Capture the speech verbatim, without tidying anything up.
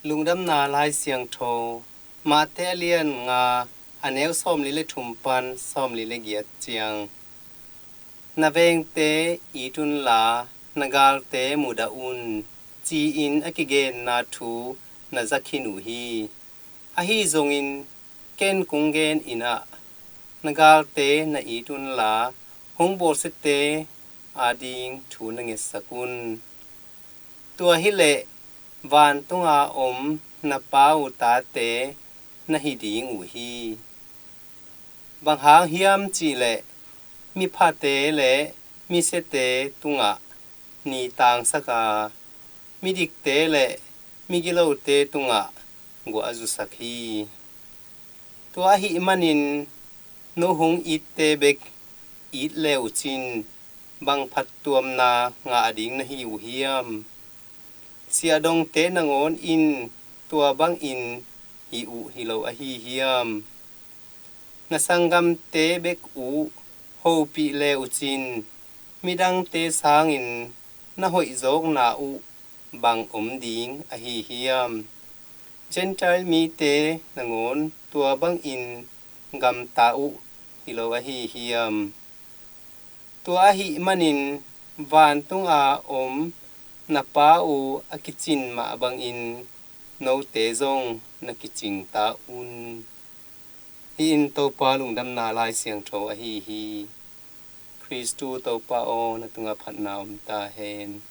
Lungdamna Lai Siangtho, Mate a lian nga, a neu sawmli le thum pan sawmli le giat ciang. Na vengte it unla, na galte mudah un, ci-in a kigenna thu na za khin uh hi. Ahi zongin ken kong gen in ah, na galte na it unla, hong bawlsiate ading thu na ngetsak un. Tua hileh vantunga om na Pa uh tate na hi ding uh hi. Bang hang hiam cihleh, miphate le misiate tungah ni tangsak a, midikte le migilote tungah guah a zusak hi. Tua ahih manin no hong itte bek it le uh cin, bang phattuamna ngah ding na hi uh hiam? Siahdongte nangawn in tua bangin hi uh hi lo ahi hiam? Na sanggamte bek uh hopih le uh cin, midangte sangin na hoihzawkna uh bang om ding ahi hiam? Gentile mite nangawn tua bangin gamta uh hi lo ahi hiam? Tua ahih manin vantunga om na Pa uh a kicin mah bangin note zong na kicing ta un. Hih in Topa Lungdamna Lai Siangtho ahi hi. Khristu Topa aw, na tungah phatna om ta hen.